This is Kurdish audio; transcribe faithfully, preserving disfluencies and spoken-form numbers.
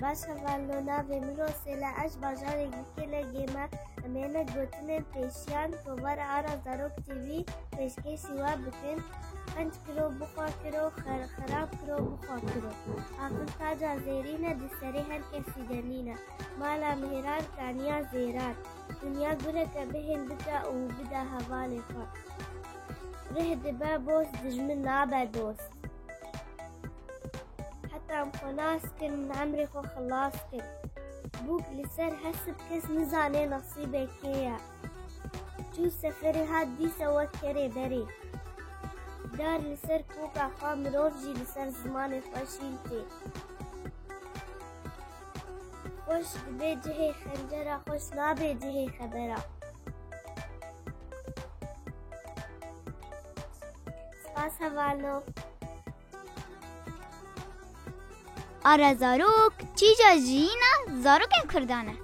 Baş hevalno, navê min Rosêl e, ez bajarê Girkê le gêm e. Em êne gotinên pêşiyan kovara Ara Zarok T V pêşkêşî we bikin. Qenc kiro, bixwe kiro, xer-, xerab kiro, bixwe kiro. Aqil taca zêrîn e, di serê her kesî de nîne. Mala mêran kaniya zêran. Dinya gureke bihêl bike û bide hevalê xwe. Rih dibe boz, dijmin nabe dost. Heta em xwe nas kin, min emrê xwe xilas kir. Bûk li ser hesib, kes nizane nesîbê kê ye. Çû seferê, hat dîsa wek kerê berê. Dar li ser koka xwe, mirov jî li ser zimanê xwe şîn tê. Xweş dibe cihê xencera, xweş nabe cihê xebera. Spas hevalno. Ara zarok, çîja jiyîna zarokên Kurdan e.